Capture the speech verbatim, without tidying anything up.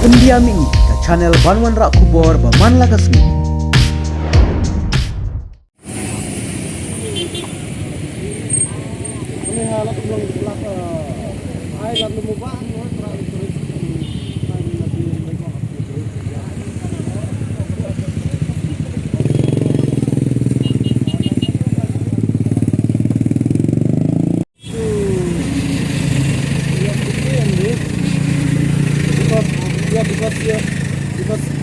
Pyndiam ïa ngi ka channel ban wanrah khubor ba man la ka sngi. So, yeah, because, yeah, because, yeah, because